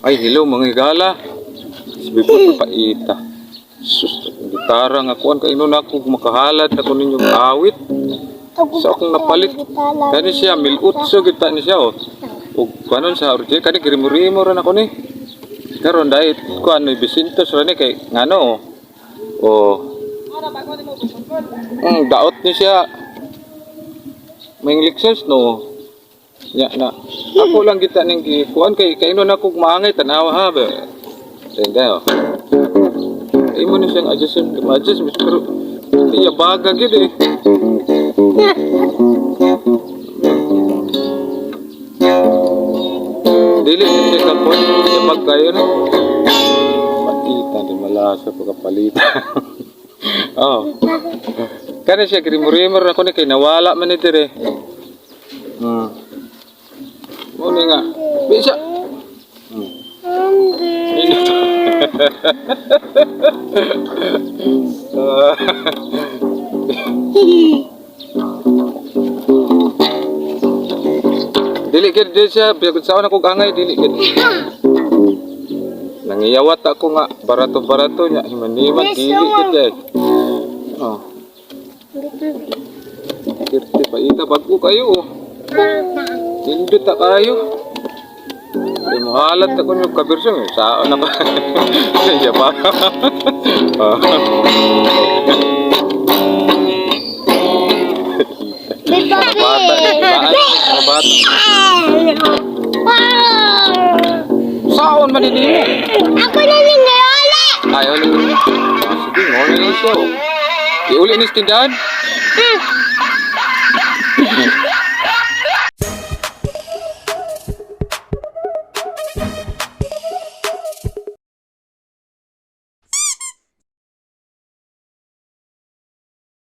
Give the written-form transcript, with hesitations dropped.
Ay, hello mga higala. Sabi ko paita. Sus, ang gitara nga kuan kay na ako makahalad ako ninyong awit. Sa akong napalit. Kani siya 1,800 kita ni siya oh. Ug kanon sa orje kani girimo-rimo ra nako ni. Karon dahit kuan 900 ra ni kay ngano oh. Oh. Daot ni siya. May Lexus no. Ya na. Ako lang kita ning gikuan kay kainon ako maangay tanawa ha ba. Tenda oh. Imo ni siyang adjust adjust pero hindi ya baga gid eh. Dili ni siya kakuan ya bag kayo no. Paita di malasa pagkapalita. Oh. Kani siya grimurimer ako ni kay nawala man ni dire. Mo ni nga. Bisa. Ah. Dili gid di siya biag sa ako angay dili gid. Nangiyawat ako nga barato-barato nya himan-himan dili gid eh. Oh. Kirti pa ita bago kayo oh. Nindot ta kayo. Di mo halat ako nyo kabirsong eh. Saan ako? Iya pa. Oh. Bata, mga bata. Saon man ini mo? Ako na rin ngayon. Ayaw ni. Sige, mo na siya. Oh. Iuli ni sa tindahan.